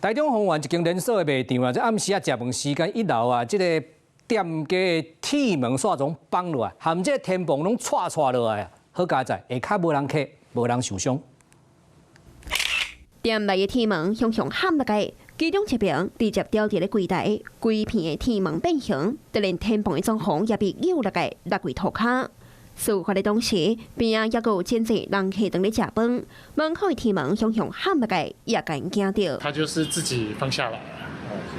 台中豐原一間連鎖的賣場啊，這暗時仔食飯時間，一樓啊，這个店家的鐵門煞總崩落來，含這个天棚攏掣掣落來啊！好佳哉，下跤無人客，無人受傷。店內的鐵門向向冚落來，其中一邊直接吊佇咧櫃台，規片的鐵門變形，就連天棚的裝潢也被扭落來，落佇塗跤。事發的當時，邊仔猶閣有真濟人客當咧食飯，門口的鐵門向向冚落來，也共𪜶驚著。它就是自己放下來，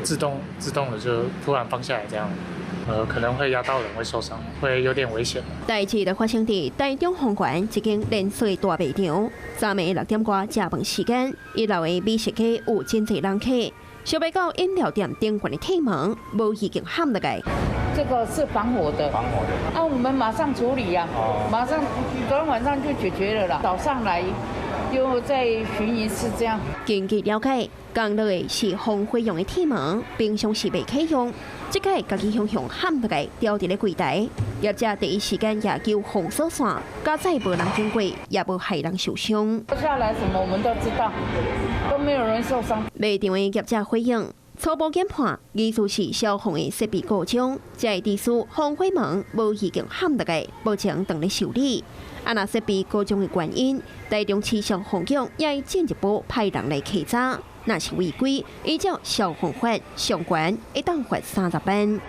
自動的就突然放下來，這樣，可能會壓到人，會受傷，會有點危險。代誌就發生佇台中豐原一間連鎖大賣場，昨暝6點外食飯時間，一樓的美食街有真濟人客，想欲到飲料店頂懸的鐵門，無意間冚落來。這個是防火的，防火的。啊，我們馬上處理呀，馬上昨天晚上就解決了啦。早上來又再巡一次，這樣。根據了解，降落的是防火用的鐵門，平常時袂啟用，這擺家己向向冚落來，吊佇咧櫃台，業者第一時間也救封鎖線，佳哉無人經過，也無害人受傷。下來什麼我們都知道，都沒有人受傷。賣場的業者回應，初步研判，疑似是消防的設備故障，才會致使防火門無意間冚落來，目前正咧修理。啊，若設備故障的原因，台中市消防局也會進一步派人來稽查，若是違規，依照消防法相關會當罰30萬。